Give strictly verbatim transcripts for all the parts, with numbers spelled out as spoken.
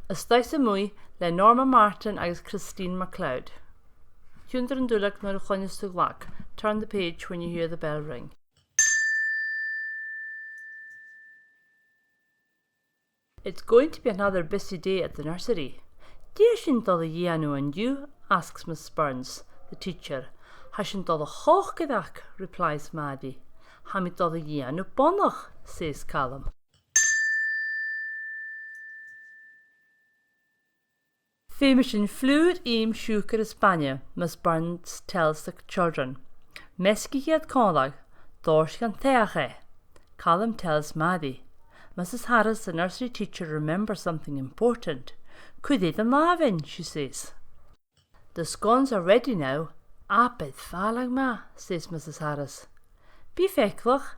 A-staigh 's a-muigh le Norma Martin agus Christine MacLeod. Tionndaidh an duilleag nuair a chluinneas tu an glag. Turn the page when you hear the bell ring. "It's going to be another busy day at the nursery. Dè tha sinn a' dol a dhèanamh an-diugh?" asks Miss Burns, the teacher. "Tha sinn a' dol a chòcaireachd," replies Maddie. "Tha mi a' dol a dhèanamh bonnach," says Calum. "Feumaidh sinn flùr, ìm, siùcar is bainne," Miss Burns tells the children. "Measgaich iad còmhla, dòirt dhan t-soitheach e." Calum tells Maddie. Missus Harris, the nursery teacher, remembers something important. "Cuir air an làmh e," she says. "The scones are ready now. Abair fàileadh math," says Missus Harris. "Bi faiceallach,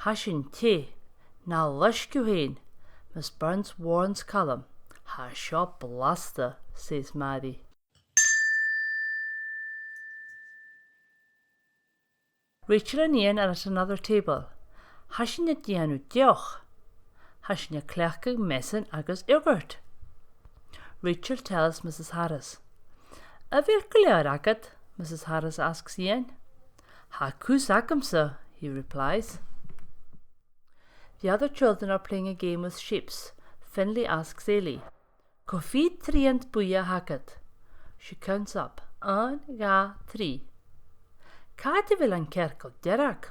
tha sinn teth. Na loisg thu fhèin." Miss Burns warns Calum. "Tha seo blasta," says Maddie. Rachel and Iain are at another table. Tha sinn a' dèanamh deoch. Tha sinn a' cleachdadh measan agus yogurt. Rachel tells Missus Harris. "A bheil gu leòr agad?" Missus Harris asks Iain. "Tha cus agamsa," he replies. The other children are playing a game with shapes. Finlay asks Eilidh. "Cò mheud trian buidhe a th' agad?" She counts up. Aon, dhà, trì. "Càit a bheil an cearcall dearg?"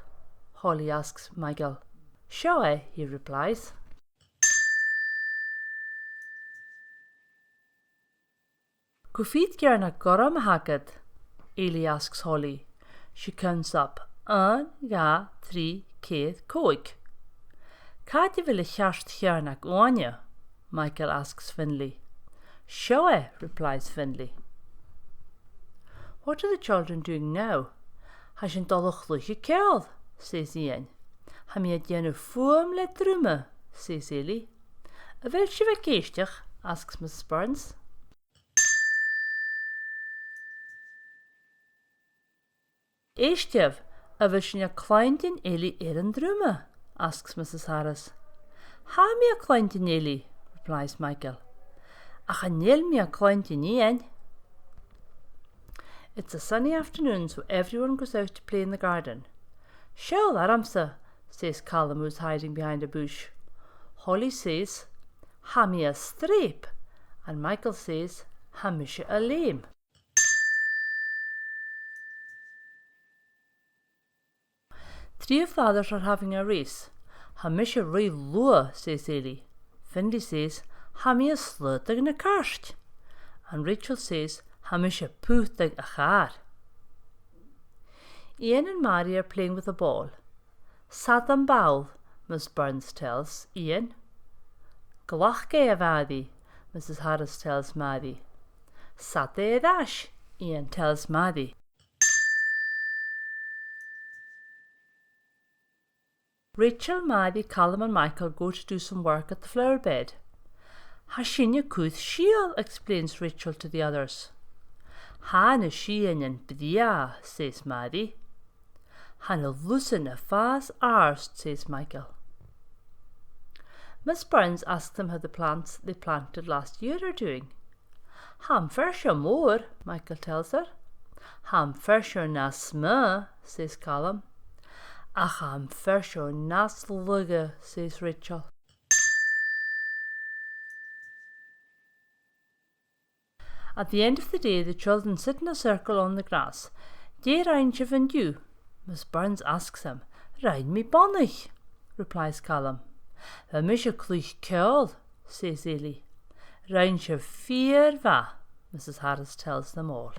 Holly asks Michael. "Seo e," he replies. "Cò mheud ceàrnag gorm a th' agad?" Eilidh asks Holly. She counts up. Aon, dhà, trì, ceithir, còig. "Càit a bheil a' cheart cheàrnag uaine?" Michael asks Finlay. "Seo e," replies Finlay. "What are the children doing now?" "Tha sinn a' dol a chluich ceòl," says Iain. "Tha mi a' dèanamh fuaim le druma," says Eilidh. "A bheil sibh ag èisteachd?" asks Miss Burns. "Èistibh, a bheil sinn a' cluinntinn Eilidh air an druma?" asks Missus Harris. "Tha mi a' cluinntinn Eilidh," replies Michael. "Ach chan eil mi a' cluinntinn Iain." It's a sunny afternoon, so everyone goes out to play in the garden. "Seall ormsa," says Calum, who's hiding behind a bush. Holly says, "Tha mi a' streap," and Michael says, "Tha mise a' leum." Three of the others are having a race. "Tha mise ro luath," says Eilidh. Finlay says, "Tha mi a' slaodadh na cairt." And Rachel says, "Tha mise a' putadh a' chàr." Iain and Maddie are playing with a ball. "Sad am ball," Miss Burns tells Iain. "Glac e, a Mhàiri," Missus Harris tells Maddie. "Sad e air ais," Iain tells Maddie. Rachel, Maddie, Calum and Michael go to do some work at the flower bed. "Tha sinne a' cur sìol," explains Rachel to the others. "Tha na sìthichean brèagha," says Maddie. "Tha na lusan a' fàs àrd," says Michael. Miss Burns asks them how the plants they planted last year are doing. "Tha am fear seo mòr," Michael tells her. "Tha am fear seo nas motha," says Calum. "Ach tha am fear seo nas lugha," says Rachel. At the end of the day, the children sit in a circle on the grass. "Dè rinn sibh an-diugh?" Miss Burns asks them. "Rinn mi bonnaich," replies Calum. "Bha mise a' cluich ceòl," says Eilidh. "Rinn sibh fìor mhath," Missus Harris tells them all.